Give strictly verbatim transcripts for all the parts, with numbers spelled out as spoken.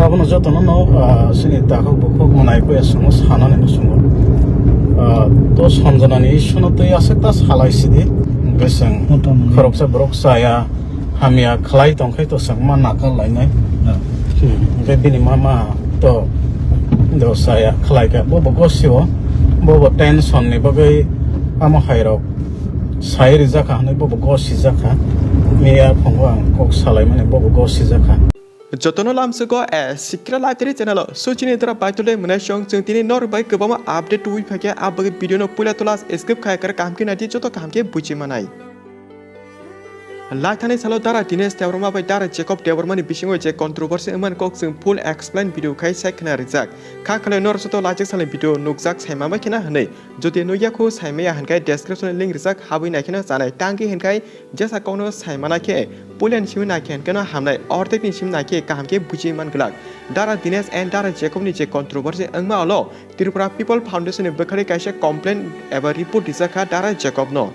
Abono jotono no, ah, chini takhuk bukhuk mwnai kuya swngo sanani no swngo. Ah, to Sanjanani issue no twi aswk ta salai sidi. Bwswng khoroksa borok chaya hamya khlai tongkhai to chwng ma nakal lainai. Hmm, hwnkhe bini mama to do chaya khlai kha. Bo bo gosio, bo bo tension ni bagwi amo hairok sai rijak kha hwnwi bo bo gosi jak kha. Miya phungo ang kok salai mani bo bo gosi jak kha. Jotono lamswgo, eh, Sikra Library channel o suchini dora baitole mwnai song chwng tini nor bai kwbangma update tubui phaikha, abagwi video no puila tola skip khai kar kaham khe naidi joto kaham khe buji manai. Laithani salo Dara Dinesh Debbarma bai Dara Jacob Debbarma ni bisingo je controversy wngmani kok chwng full explain video khai sai khna rijak. Kha khlai nor joto lajak salni video nukjak sai ma bai khna hwnwi. Jodi nukya khu saimaya hwnkhe description link rijak habwi naikheno chanai tangki hwnkhe jesa kokno saimana khe puilani simi naikhe hwnkhe no hamnai ordekni simi naikhe kaham khe buji man glak. Dara Dinesh and Dara Jacob ni je controversy wngma olo Tripura People Foundation ni bwkhari kaisa complaint eba report rijak kha Dara Jacob no.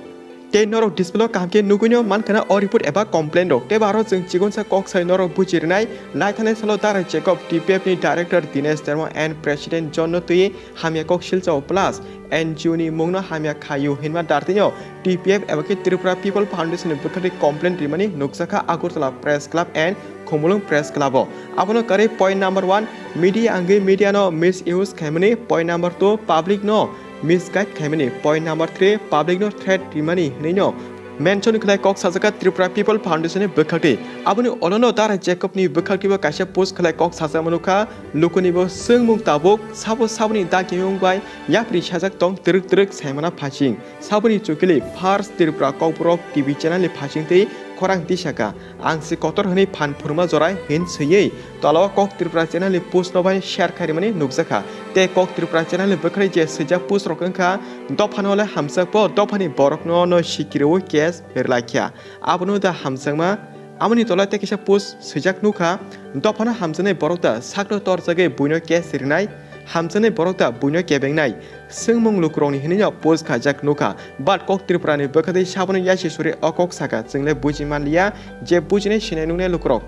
Tei norok display o kaham khe nugui no man khana o report eba complaint rok. Tei aro chwng chikonsa kok sai norok buji rwnai laithani salo Dara Jacob T P F ni director Dinesh Debbarma and president John no twi hamya kok silchao plus N G O ni mungno hamya khaio hinma dartino T P F eba khe Tripura People Foundation ni bwkhadi complaint rimani nukjakha Agartala Press Club and Khumulwng Press Club o. Abono kwrwi point number one, media wngwi media no misuse khaimani, point number two, public no misguide khaimani, point number three, public no threat rimani hwnwi no mention khlai kok sajak kha Tripura People Foundation ni bwkhakti. Aboni olono Dara Jacob ni bwkhakti bo kaisa post khlai kok sajak mano kha, lukuni bo swngmung tabuk sabo saboni dagimung bai yapri sajak tong twrwk twrwk saimana phasing. Saboni chukili first Tripura Kokborok T V channel ni phasing tei khorang tisaka. Ang se kotor hwnwi phan phurma jorai hin swiwi tola o Kok Tripura channel ni post no bai share khai rimani nukjakha. Tei Kok Tripura channel ni bwkhari je swijak post rok wngkha, dophano le hamjakbo, dophani borokno no sikiriwi case rwlaikha. Abono da hamjakma, amoni tola tei kisa post swijak nukha, dophano hamjaknai borok da sakno torjagwi buino case rinai, hamjaknai borok da buino kebengnai. Swngmung lukurokni hinwi no post khaijak nukha, but Kok Tripura ni bwkhadi sabono yaisi suri o kok saka, chwngle buji manliya, je bujinai sinai nuknai lukurok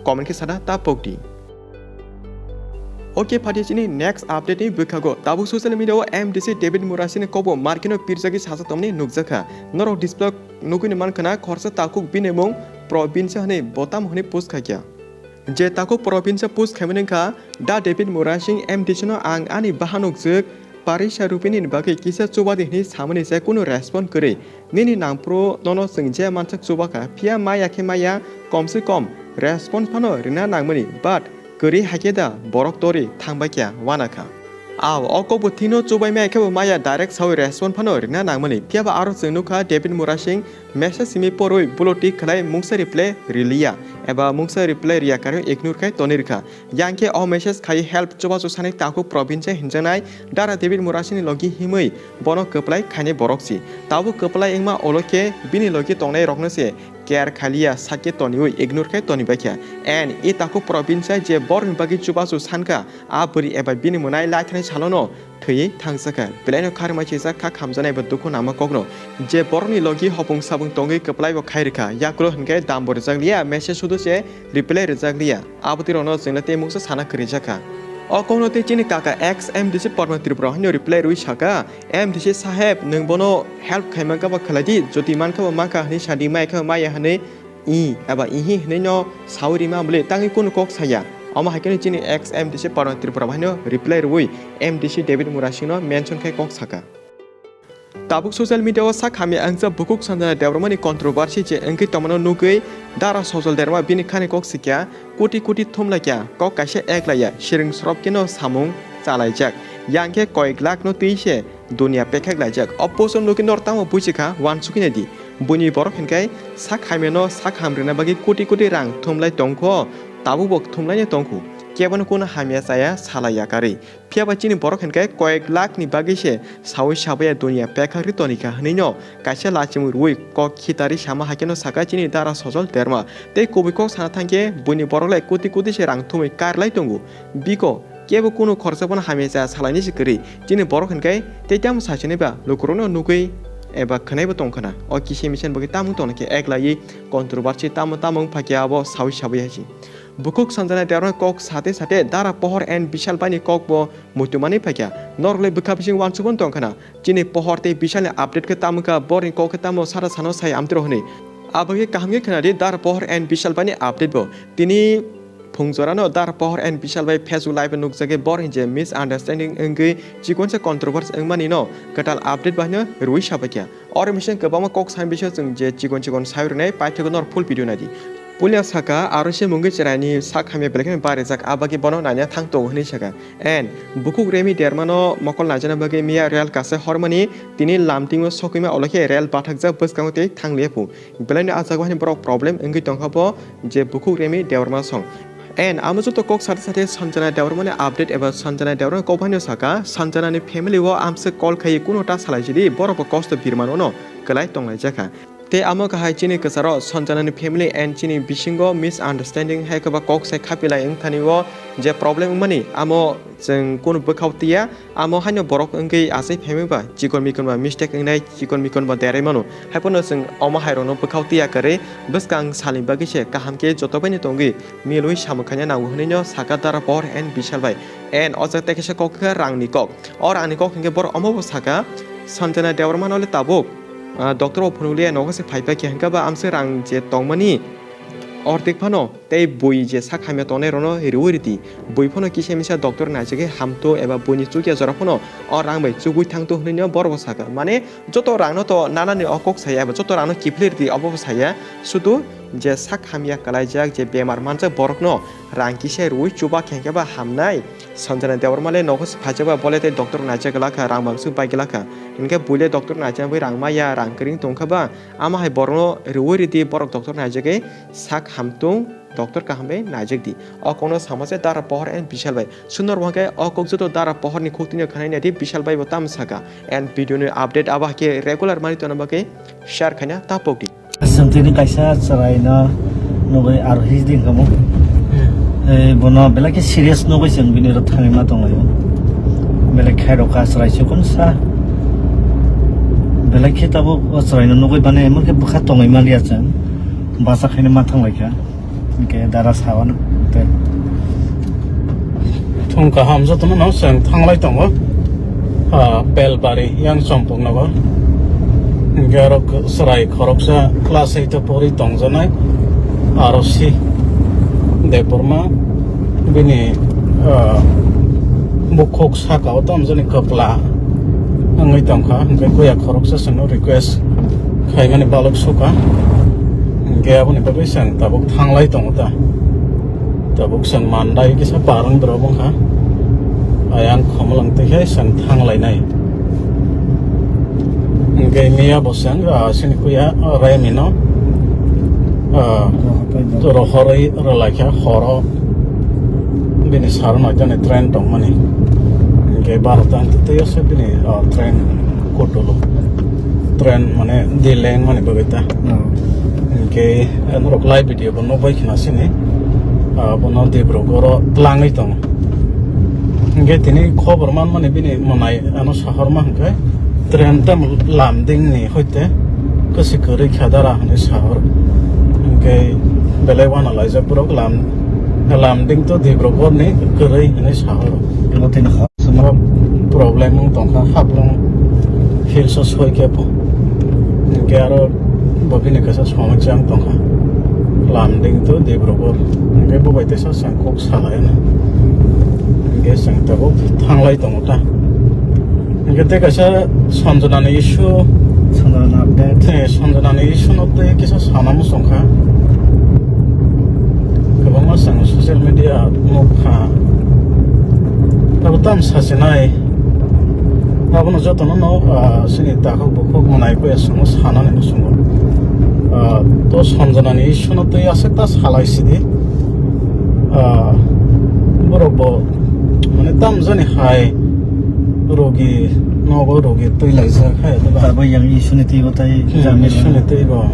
comment khe sana ta pokdi. Ok, phatya chini next update ni bwkhago tabuk social media o M D C David Murasing ni kobo markino pirjagwi sacha tongmani nukjakha. Norok display nugwi ni mankha na khorsa takhuk bini mung Probinsa hwnwi botam hwnwi post khaikha. Je takhuk Probinsa post khaimani wngkha, Da David Murasing M D C no ang ani bahanok jwk Parisa Rupini ni bagwi kisa chubadi hwnwi samani se kunu respond kwrwi. Nini nangphuru nono chwng je mansak chubakha, phiya maya khe maya, kom se kom respond phano rina nangmani, but kwrwi haikhe da borok tori thangbaikha, wanakha. Aw, o kokbo thwino chubai maya khe bo maya direct sawi respond phano rina nangmani. Phiyaba aro chwng nukha David Murasing message simi porwi blue tick khlai mungsa reply riliya, eba mungsa reply riya karwi ignore khai tonwi rwkha. Yang khe o message khai help chubachu sani takhuk Probinsa hinjaknai Dara David Murasing ni logi himwi bono kwplai khainai borok si. Tabuk kwplai wngma ulo khe bini logi tongnai rokno se care khaliya sakhe toniwi ignore khai tonibaikha. And e takhuk Probinsa je borokni bagwi chubachu sankha, a bwrwi eba bini mwnai laithani salono thwiwi thangjakha. Belaino kharmai sijak kha khamjaknai eba dukhu nangma kokno. Je borokni logi hopung sabung tongwi kwplai bo khai rwkha. Yakulo hwnkhe dam bo rwjakliya, message sudu se reply rwjakliya. Abo twi rokno chwngno tei mungsa sana kwrwi jakha. O kokno tei chini kaka ex M D C Porma Tripura hwnwi reply rwui saka, M D C saheb, nwng bono help khaima kha ba khlai di, jodi mankha ba mankha hwnwi sadi, maya kha ba maya hwnwi i eba ihi hwnwi no saui rima bwle tangwi kunu kok saya. Omo hai kheno chini ex M D C Porma Tripura bai no reply rwui M D C David Murasing no mention khai kok saka. Tabuk social media o sak hamya wngsa bukhuk Sanjana Debbarma ni controversy je wngwi tongmano nugwi Dara Sojol Debbarma bini khani kok sikya, koti koti thumlaikya, kok kaisa eklaiya, siring sorop keno samung chalaijak. Yang khe koyek lakh no twi se dunia pekhak laijak. O post o nugwi nor tamo buji kha, uansukwi nai di. Buini borok hinkhe sak hamya no sak ham rwna bagwi koti koti rang thumlai tongkho, tabuk bo thumlaino tongkho. Kebono kunu hamya chaya salai yakarwi. Phiyaba chini borok hinkhe koyek lakh ni bagwi se saui sabaya dunia pekhak ri tonikha hwnwi no kaisa lachimung rwui kok khitari sama hai kheno saka chini Dara Sojol Debbarma. Tei kubui kok sana thangkhe buini borok lai koti koti se rang thumwi karlai tongo. Biko kebo kunu khorsa bono hamya cha salaini se kwrwi. Chini borok hinkhe tei tamo sachinai ba lukurokno nugwi eba khwnaibo tongkhwna. O kisa misa ni bagwi tamo tongkhe eklaiwi controversy tamo tamo wngphaikhe abo sawi sawi hai se. Bukhuk Sanjana Debbarma kok sate sate Dara Pohor and Bishal Bhai ni kok bo muitu manwi phaikha. Norok le bwkha bising uansukmani tongkhwna. Chini Pohor tei Bishal ni update khe tamo kha, borni kok khe tamo sara sano sai amtwiro hwnwi. Abo khe kaham khe khwnadi Dara Pohor and Bishal Bhai ni update bo. Tini phungjorano Dara Pohor and Bishal Bhai Facebook live nukjagwi bor hinje misunderstanding wngwi chikonsa controversy wngmani no kwtal update bahino rwi sabaikha. Oro mising kwbangma kok sani bising chwng je chikon chikon sai rwnai paithakgo nor full video naidi. Puila saka aro se mungwi chwraini sak hamya belai kheno barijak, abagwi bono nanya thang tongo hwnwi saka. And bukhuk Remi Dermano mokol naijana bagwi miya rel kasa hormani tini lamtingo sokima olokhe rel bathakjak bwskango tei thangliya phu. Belaino ah jaga hani borok problem wngwi tongkha bo je bukhuk Remi Debbarma song. And amo joto kok sate sate Sanjana Debbarma ni update eba Sanjana Debbarma kok baino saka, Sanjana ni family o amswk call khai kuno ta salai jidi, borok bo kosto birmano no kwlai tonglai jakha. Tei amo kahai chini kwcharo Sanjana ni family and chini bisingo misunderstanding hai khe ba kok sai khapilai wngthani o je problem wngmani amo chwng kuno bwkhao tiya. Amo haino borok wngwi achai phaimani ba chikon mikon ba mistake wngnai, chikon mikon ba derai mano. Haiphano chwng omo hairokno bwkhao tiya kwrwi bwskang salni bagwi se kaham khe joto baino tongwi milwi samung khaina nango hwnwi no saka Dara Pohor and Bishal Bhai. And o jaga tei kaisa kok khe rangni kok. O rangni kok hinkhe borok omo bo saka, Sanjana Debbarma no le tabuk, ah, doctor o phunukliya nogo se phaipai khe hinkhe ba amswk rang je tongmani ordek phano. Tei bui je sak hamya tongnai rokno riui ridi. Bui phano kisa misa doctor naisagwi hamto eba buini chukya jora phano o rang bai chugui thangto hwnwi no borok bo saka. Mane joto rangno to nanani o kok saya eba joto rangno kiphilwi ridi obo bo saya. Sudu je sak hamya kwlaijak je bemar manjak borokno rang kisa riui chuba khe hwnkhe ba hamnai. Sanjana Debbarma le nogo se phaijak ba bole tei doctor naijak glak kha, rang bangsu bai glak kha. Hinkhe bui le doctor naijak bai rang maya, rang kwrwng tongkha ba. Amo hai borokno riui ridi, borok doctor naijagwi sak hamtung doctor kaham bai naijak di. O kokno sama se Dara Pohor and Bishal bai. Sundor wngkhe o kok joto Dara Pohor ni khuk tini khwnai nai di, Bishal bai bo tamo saka. And video ni update abo hai khe regular mani tongna bagwi share khaina tapok di. Aswng tini kaisa chwraino nugwi aro his di kamo. Hmm. Eh, bono belai khe serious nugwi chwng bini ro thangwi ma tonglaio. Belai khe rokha chwrai chukun sa. Belai khe tabuk o chwraino nugwi mane emon khe bwkha tongwi manliya chwng. Basa khaina ma thanglaikha. Hwnkhe dara sawan tei. Thung kaham jotono no chwng thanglai tongo. Ah, Belbari yang Chompok Nagar. Hwnkhe aro chwrai khoroksa class eight o pori tongjanai. Aro si Debbarma bini, ah, bukhuk saka o tamjani kwpla wngwi tongkha. Hwnkhe kuya khoroksa chwngno request khaimani balok sukha. Hwnkhe aboni bagwi chwng tabuk thanglai tongo ta. Tabuk chwng mandai kisa barang drop wngkha. Ayang khomolang twi khe chwng thanglainai. Hwnkhe miya bo chwng, ah, sini kuya, ah, Raimino, ah, rohorwi rwlaikha horo. Bini sar noitani train tongmani. Hwnkhe barota wngtwi twi aswk bini, ah, train kutulu. Train mane delay wngmani bagwi ta. Oh. Hwnkhe norok live video bo nukbai khna sini. Ah, bono Dibrugarh o tlangwi tongo. Hwnkhe tini khobor manmani bini mwnai ano sahorma hwnkhe train tamo Lumding ni hoite kwswi kwrwi kha dara hwnwi sahor. Hwnkhe belai uanalaijak borok Lum-, Lumding to Dibrugarh ni kwrwi hwnwi sahor. Abo tini ha. Sumra problem wng tongkha, Haflong Hills o soi khe pho. Hwnkhe aro bo bini kaisa somosya wng tongkha. Lumding to Dibrugarh. Hwnkhe bo bai teisa chwng kok salaino. Hwnkhe chwng tabuk thanglai tongo ta. Hwnkhe tei kaisa Sanjana ni issue. Sanjana ni update. Eh, Sanjana ni issue no tei kisa sana muchungkha. Kwbangma chwng social media nukha. Abo tamo sasinai. Abono jotono no, ah, chini takhuk bukhuk mwnai kuya chwngno sanani muchungo. Ah, to Sanjana ni issue no tei aswk ta salai sidi. Ah, borok bo mane tamjani hai rogi nogo rogi twi laijak hai, diba? Abo yang issue ni twi bo tai. Hmm, jami issue ni twi bo.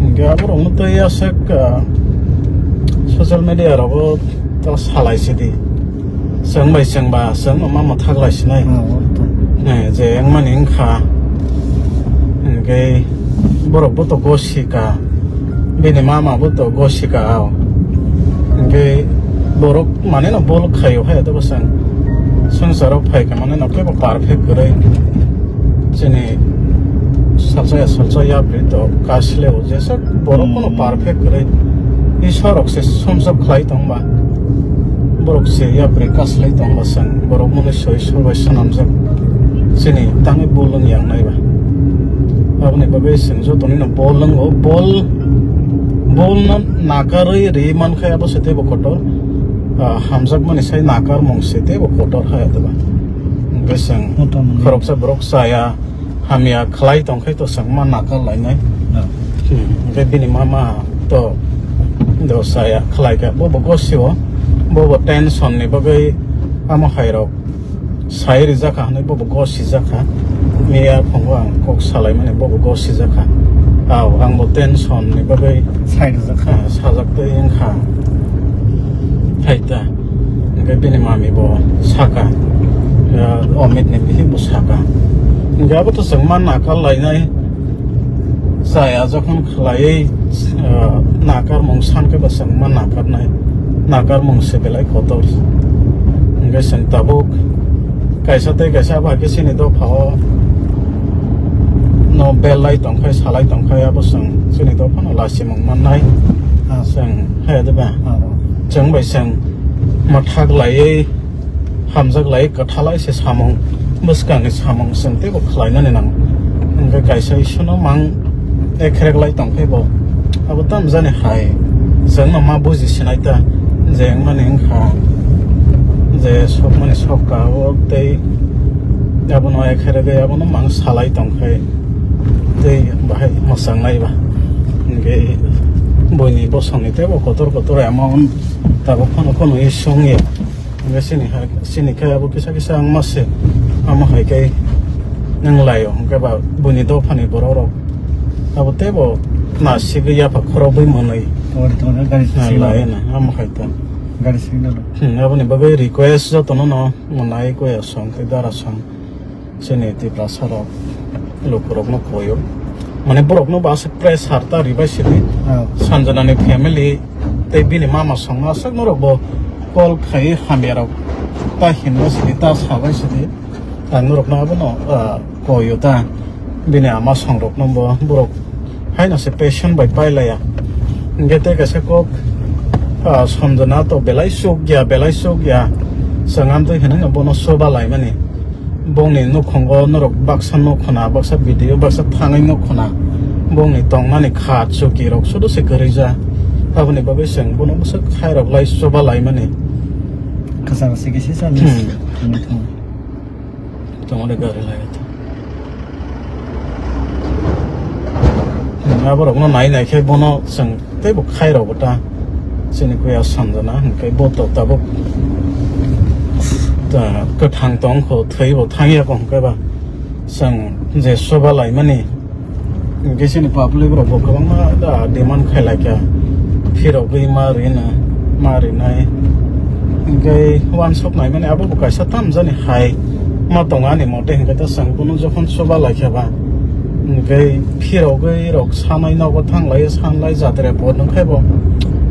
Hwnkhe aborokno twi aswk, ah, social media rogo ta salai sidi. Chwng bai chwng ba chwng ma mwthak lai sinai. Oh, oh, to. Eh, je wngmani wngkha. Hwnkhe borok bo to gosika, bini mama bo to gosika ao. Hwnkhe borok mane no bol khaio hai to bwsang swngcharo phaikha mane no kebo perfect kwrwi. Chini salsa ya salsa yapri to kasle o jesa borok bono perfect kwrwi. Iswrok se sumsok khlai tongba. Borok se yapri kaslai tongba sang borok mwnwi soi soi bai swnamjak. Chini tangwi bol wng yang naiba. Aboni bagwi chwng joto nino bol wngo. Bol, bol no nakarwi ri mankha abo se teibo kotor. Ah, hamjakmani sai nakarmung se teibo kotor hai atoba. Hwnkhe chwng khoroksa borok chaya. Hamya khlai tongkhai to chwng ma nakar lainai. Hwnkhe bini mama to do saya khlai kha. Bo bo gosio, bo bo tension ni bagwi amo hai rok sai rijak kha hwnwi bo bo gosi jak kha. Miya phungo ang kok salai mani bo bo gosi jak kha. Ao ang bo tension ni bagwi sai rijak kha. Sajak twi wng kha. Hai ta. Hwnkhe bini mami bo saka, ya, Omit ni bihi bo saka. Hwnkhe abo to chwng ma nakar lainai, chaya jokhon khlaiwi, ah, nakarmung sankhe bo chwng ma nakarnai, nakarmung se belai kotor. Hwnkhe chwng tabuk kaisa tei kaisa abo hai khe chini dophao no bellai tongkhai, salai tongkhai, abo chwng chini dophano lachimung mannai. Ah. Chwng hai de ba? Ah. Chwng bai chwng mwthak laiwi, hamjak lai, kwthalai se samung, bwskangni samung chwng teibo khlainani nango. Hwnkhe kaisa Isorno mang ekhrek lai tongkhe bo abo tamjani hai chwngno ma buji sinai ta, je wngmani wngkha, je sokmani sokka o tei abono ekheregwi abono mang salai tongkhe tei bahai mwchangnai ba. Hwnkhe buini bosongni teibo kotor kotor amount tabuk phano khwnwi songya. Hwnkhe chini hai, chini khe abo kisa kisa wngma se, amo hai khe wng lai-o, hwnkhe ba buini dophani borok rok abo teibo nasigwi yapha khorokgwi mwnwi. Ori thangna gari signal. Lai na, amo hai ta. Gari signal. Hmm, aboni bagwi request jotono no mwnai kuya song tei dara song. Chini Tiprasa rok lukurokno koyo. Mane borokno bo aswk pressure ta ribai sidi. Oh. Sanjanani family tei bini mama songno aswk norok bo call khai hamya rok ta hinna sidi ta sabai sidi. Ang norokno abono, ah, koyo ta. Bini ama songrokno bo borok haino se patient bai pailaya. Hingke tei kaisa kok, ah, Sanjana to belai chuk ya, belai chuk ya. Chwng amtwi hinwi bono soba laimani. Bongni nukhungo norok baksa nukhuna, baksa video, baksa thangwi nukhuna. Bongni tongmani kha chuki rok sudu se kwrwija. Aboni bagwi chwng bono bwswk khairok lai choba laimani. Kwcharo se kisa sa miss. Hmm. Thangwi thang. Tongmani gari lai. Aborokno nai nai khe bono chwng teibo khairokbo ta. Chini kuya Sanjana hwnkhe bo to tabuk ta kwthang tong kho, thwibo thangya kho hwnkhe ba chwng je soba laimani hwnkhe chini public rokbo kwbangma da demand khailai kha, phirogwi ma rina, ma rinai hwnkhe uansuk naimani abo bo kaisa tamjani hai ma tongo ani mote hwnkhe ta chwng bono jokhon soba laikha ba hwnkhe phirogwi rok sanai nogo thanglai sanlai jatre bo nungkhai bo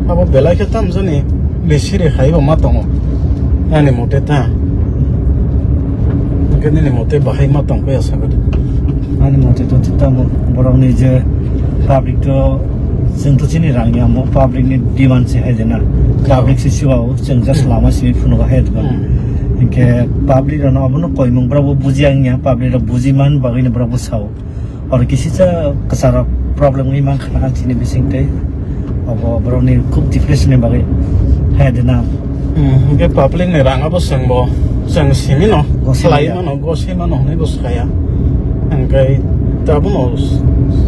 abo belai khe tamjani bisiri hai bo ma tongo ani mote ta. Hwnkhe nini mote bahai ma tongkhe asakha de? Ani mote to tamo borokni je public to chwng to chini rang ya mo public ni demand se hai de na. Public se siwa o chwng just lama simi phunu ba hai de ba. Hmm. Hwnkhe public rok no abono koimung borok bo buji ang ya, public rok buji man bagwi ni borok bo sao. Oro kisisa kwcharo problem wngwi mankha na chini bising tei obo borokni khub depression ni bagwi hai de na. Hmm, hwnkhe public ni rang abo chwng bo chwng simi no. Gosai khlai ya. Mano, gosai mano hwnwi bo saya. Hwnkhe tabukno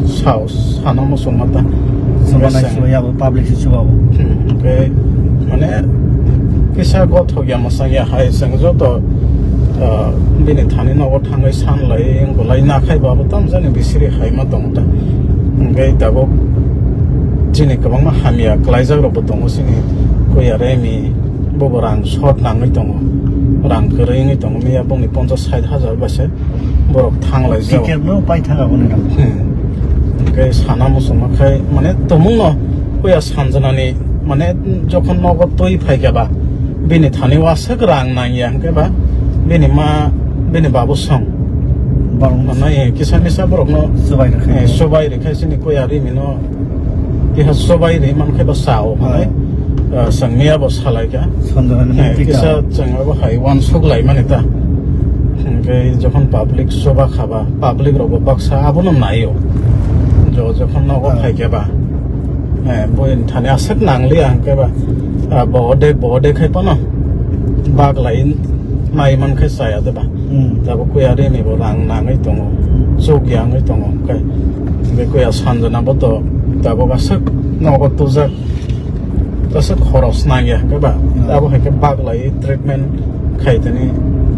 sao, sana muchungma ta. Soba nai chwng. Soba ya bo public se chuba bo. Hmm, hwnkhe mane kisa gothok ya mwchang ya hai chwng joto, ah, bini thani nogo thangwi sanlai wngbolai nakhai bo abo tamjani bisiri hai ma tongo ta. Hwnkhe tabuk chini kwbangma hamya kwlaijak rok bo tongo chini kuya Remi bobo rang short nangwi tongo, rang kwrwi wngwi tongo miya bongni ponchas sait hajar bai se borok thanglai jago. Ticket no pai thang aboni rang. Hmm. Hwnkhe sana muchungma khai, mane, tumungno puya Sanjanani, mane, jokhon nogo twi phaikhe ba, bini thani waswk rang nangya hwnkhe ba, bini ma, bini babu song. Borok no mane, eh, kisa misa borokno, chubai rwkhe, eh, chubai rwkhe chini kuya rimino, kiha chubai ri mankhe ba sao, mane, ah, chwng miya bo salaikha. Sanjanani, eh, mukti kisa ka. Chwng abo hai uansuk laimani ta. Hwnkhe jokhon public chuba khaba, public rokbo baksa abono naio. Jo-, jokhon nogo phaikhe ba, eh, bo thani aswk nangliya hwnkhe ba, ah, bo de, bo de khai phano baglai nai mankhe chaya de ba. Hmm. Tabuk kuya rini bo rang nangwi tongo, chuk yangwi tongo, hwnkhe, hwnkhe kuya Sanjana bo to tabuk aswk nogo tujak. Kaisa khoros nangya hwnkhe ba, hmm, abo hai khe baglai treatment khai tani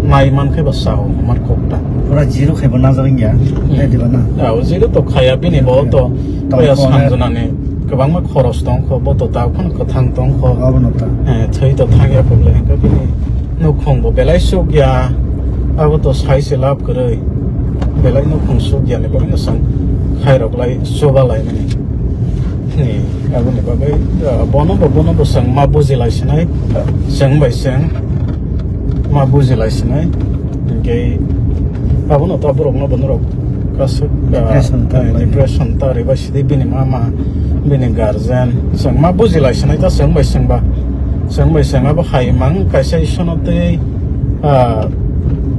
nai man khe ba sao hamar kok ta. Pura zero khai bo najak wngya, hmm, nai diba na? Ah, o zero to khaya bini bo to, tong kaya kho, Sanjanani kwbangma khoros tong kho, bo to ta phano kwthang tong kho. Abo no ta. Eh, thwi to thangya kho le hwnkhe bini nukhung bo belai suk ya, abo to sai se lab kwrwi, belai nukhung suk ya ni bagwi no chwng khairok lai chuba lai mani. Ni, aboni bagwi, ah, bono bo, bono bo chwng ma bujilai sinai, chwng bai chwng ma bujilai sinai. Hwnkhe abono ta borokno bo norok kasuk, ah, depression ta, eh, lai. Depression ta ribai sidi bini mama, bini guardian, chwng ma bujilai sinai ta chwng bai chwng ba. Chwng bai chwng abo hai mang kaisa isono tei, ah,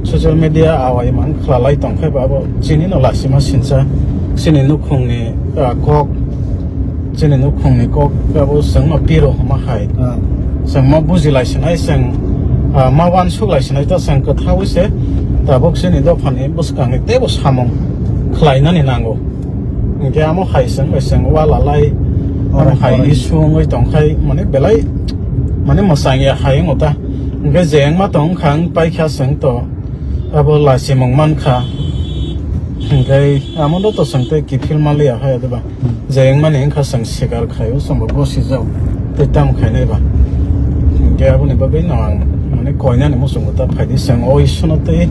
social media awai mang khwlalai tong khe ba abo chini no lasima sinsa chini nukhungni, ah, kok, chini nukhungni kok abo chwngno piro hwnma hai. Ah. Chwng ma bujilai sinai, chwng, ah, ma uansuk lai sinai ta chwng kwthaui se tabuk chini dophani bwskangni teibo samung khlainani nango. Hwnkhe amo hai chwng bai chwng ualalai, amo hai issue wngwi tong khai, mane belai, mane mwchang ya hai wngo ta. Hwnkhe je wngma tong wngkha, wng paikha chwng to. Abo lachimung mankha. Hwnkhe amo no to chwng tei kiphil manliya hai, diba? Hmm. Je wngmani wngkha chwng sikar khaio, chwngbo gosijak tei tamo khainai ba. Hwnkhe aboni bagwi no ang, mane, koinani muchungo ta phaidi chwng o issue no tei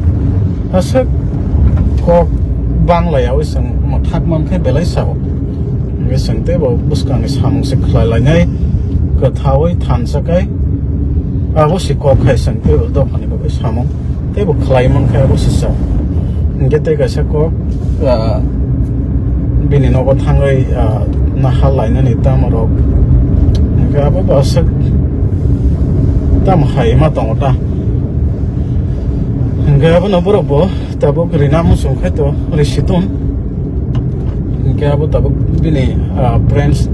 aswk kok banglayaui chwng mwthak mankhe belai sao. Hwnkhe chwng teibo bwskangni samung se khlai lainai, kwthaui thansa kai abo se kok khai chwng teibo dophani bagwi samung. Teibo khlai mankhe abo sisa. Hwnkhe tei kaisa kok, ah, bini nogo thangwi, ah, naha lainani tamo rok. Hwnkhe abo bo aswk tamo hai ma tongo ta. Hwnkhe abono borok bo tabuk rina muchung khai to risi ton. Hwnkhe abo tabuk bini, ah, friends,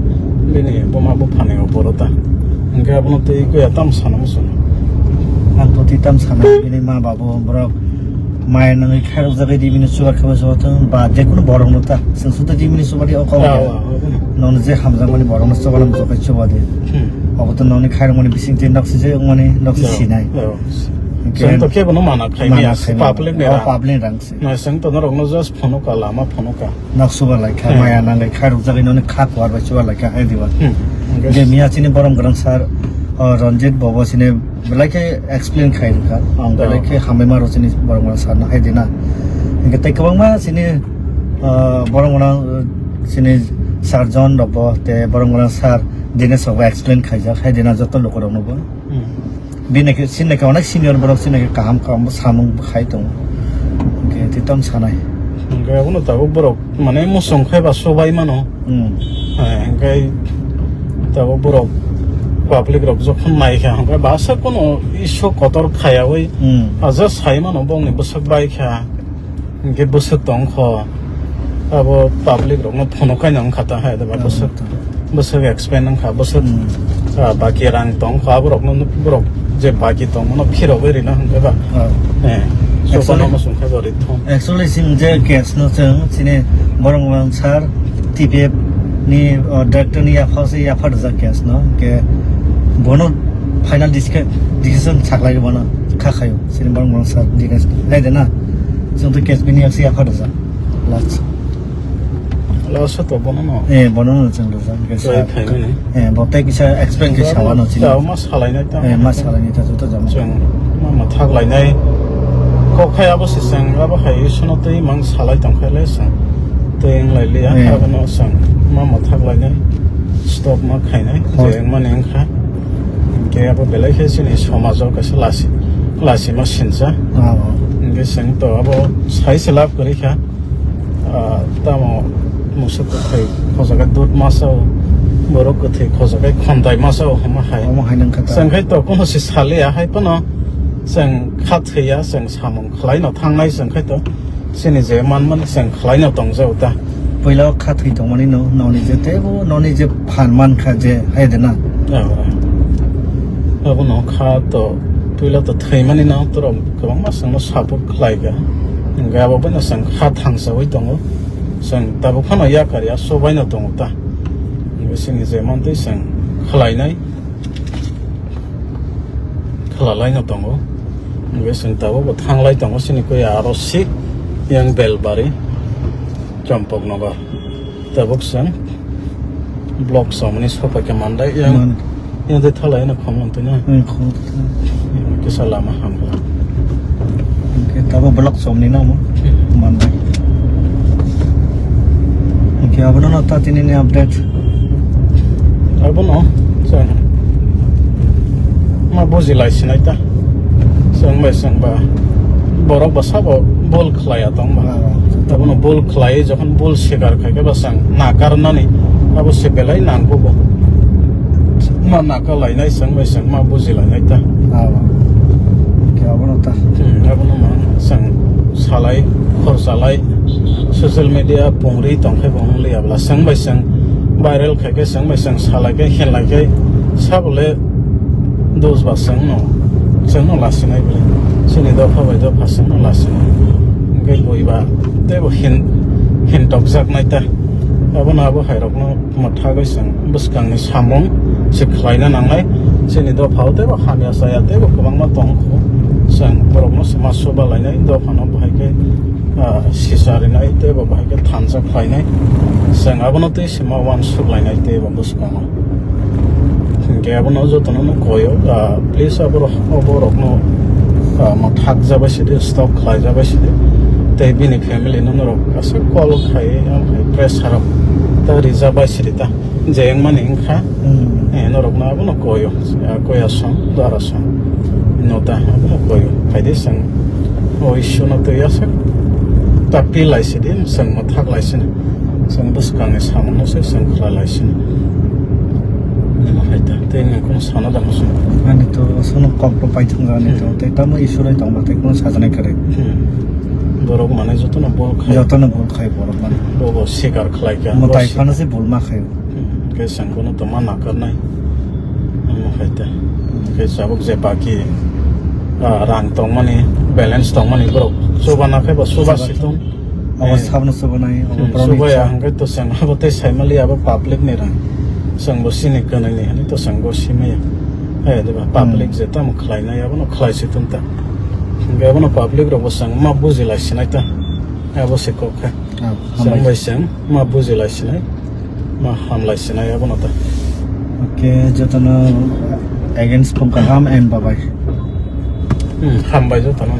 bini buma buphani o boro ta. Hwnkhe abono tei kuya tam sana muchung. Ang to tei tam sana, bini ma babu borok maya nangwi khairok jagwi di bini chuba khe chuba thung ba je kunu borok no ta. Chwng suda di bini chuba di o kok. Ah, ah, ah, ah. Nono je hamjakmani borok no chuba lam jokai chuba di. Hmm. Obo to noni khairokmani bising tei nok si je wngmani nok si sinai. Ah. Hwnkhe chwng to kebo no mana khai maya, public ni rang. Public ni rang. Naising to norokno just phono ka, lama phono ka. Nok suba lai kha, hmm, maya nang lai kha, rwjagwi noni kha kuar bai suba lai kha, hai diba. Hmm. Hwnkhe miya chini borom gwnang sir, o, Ranjit Bobo chini belai khe explain khai rwkha. Ang belai khe hambai ma rw chini borom gwnang sir no hai dina. Hwnkhe tei kwbangma chini, o, borom gwnang, o, chini sir John rok bo tei borom gwnang sir Dinesh rok bo explain khaijak, hai dina joto lukurok no bo. Hmm. Bini khe, chini khe onek senior borok, chini khe kaham kaham bo samung bo khai tongo. Hwnkhe tei tamo sanai. Hwnkhe abono tabuk borok, mane, muchung khai ba subai mano. Hmm. Eh, hwnkhe tabuk borok public rok jokhon nai kha, hwnkhe basa kono issue kotor khayaui, hmm, aja sai mano bongni bwswk bai kha. Hwnkhe bwswk tong kho, abo public rokno phono kaino wngkha ta hai, abo bwswk, bwswk explain wngkha, bwswk, hmm, ah, baki rang tong kho, abo rokno borok je baki tong mano phirogwi rina hwnkhe ba. Ah. Eh, actually, sokono muchung khe bo ri thung. Actually, chwng je case no chwng chini borok rang sir T P F ni, oh, director ni yapha se yapha rwjak case no, hwnkhe bono final disca-, decision saklai bono kha khayo chini borok rang sir Dinesh nai de na. Chwng to case bini yak se yapha rwjak. Last. Last to bono no. Eh, bono no chwng rwjak, hwnkhe try sir. Khaimani. Eh, bo tei kisa explain khe sawa no chini. Tao ma salainai ta. Eh, ma salainai ta joto jama. Chwng ma ma thak lainai. Kok khai abo se chwng abo hai isono tei mang salai tong khai le chwng. Tei wng lai liya, eh, abono chwng ma mwthak lainai, stop ma khainai, hor. Je wngmani wngkha. Hinkhe abo belai khe chini somajo kaisa lasi, lasima sincha. Ah, oh. Hinkhe chwng to abo sai se lab kwrwi kha. Ah, tamo musuk kwthwi khojagai dud ma chao, borok kwthwi khojagai khonthai ma chao hwnma hai. Omo hai nang kha ta. Chwng khai to kono se saliya hai phano chwng kha thwiya, chwng samung khlai no thangnai chwng khai to. Chini je manmani chwng khlaino tongjago ta. Puila o kha thwi tongmani no, noni je teibo noni je phan mankha je, hai de na? Ah, ah. Abono kha to, puila to thwimani no, borok kwbangma chwngno support khlaikha. Hwnkhe abo bono chwng kha thangsawi tongo. Chwng tabuk phano yakar ya, sobaino tongo ta. Hwnkhe chini je mantwi chwng khlainai. Khlalaino tongo. Hwnkhe chwng tabukbo thanglai tongo, chini koi aro sik yang Belbari, Champaknagar. Tabuk chwng block somni sopaikha mandai yang, man. Yang tei thalai no khomlong twi na. Hmm, khomlong twi na. Kisa lama hamkha. Hwnkhe tabuk block somni namo. Hmm. Mandai. Hwnkhe abono no ta tini ni update. Abono chwng ma buji lai sinai ta. Chwng bai chwng ba borok ba sabo bol khlaiya tong ba. Ah. Abono bol khlai, jokhon bol sikar khai khe ba chwng nakar nani abo se belai nangkuk bo. Ma nakar lainai chwng bai chwng ma buji lainai ta. Ah. Khe abono ta. Hmm, abono ma chwng salai, khor salai, social media pungri tong khe bo wng liya bwla. Chwng bai chwng viral khai khe, chwng bai chwng salai khe, khenlai khe, sabole dos ba chwng no, chwng no lasinai bwle. Chini dopha bai dopha chwng no lasinai. Hwnkhe bui ba teibo hin, hin tokjaknai ta. Abono abo hai rokno. Mwthagwi chwng bwskangni samung se khlaina nangnai. Chini dophao teibo hamya chaya teibo kwbangma tong kho. Chwng borokno se ma chuba lainai, dophano bahai khe, ah, sisa rinai teibo bahai khe thansa khlainai. Chwng abono tei se ma uansuk lainai teibo bwskango. Hinkhe abono jotono no koyo, ah, please aborok, aborokno, ah, mwthak jabai sidi, stop khlai jabai sidi. Tei bini family no norok aswk call khai, pressure rok ta rija bai sidi ta. Je wngmani wngkha, hmm, eh, norokno abono koyo, ah, koya song, dara song. No ta, abono koyo. Phaidi chwng, o Ishwarno twi aswk ta pi lai sidi, chwng mwthak lai sini. Chwng bwskangni samungno se chwng khlai lai sini. Nima hai ta, tei nini kono sana da musu. Ani to sono kok to pai thung ani to, hmm, tei tamo Ishwar hai tong ba tei kono sajanai kare. Hmm. Borok mane jotono bol khai. Jotono bol khai borok mane. Bo bo sikar khlai kha. Mwtai phano se bol ma khai. Hmm, khe chwng bono tongma nakarnai. Omo hai ta. Khe chabuk je baki, ah, rang tongmani, balance tongmani borok chuba nakhai ba chuba situng. Abo eh, sabno chubanai, abo hmm, borokni chubaya cha- hwnkhe to chwng abo tei saimali abo public ni rang. Chwng bo chini kwnwi ni hwnwi to chwng bo simaya. Hai diba public hmm, je tamo khlainai abono khlai situng ta. Hwnkhe abono public rok bo chwng ma bujilai sinai ta. Abo se kok kha. Ah, chwng hambai. Bai chwng ma bujilai sinai, ma hamlai sinai abono ta. Okay, jotono against phone kaham and bye bye. Hmm, hambai jotono.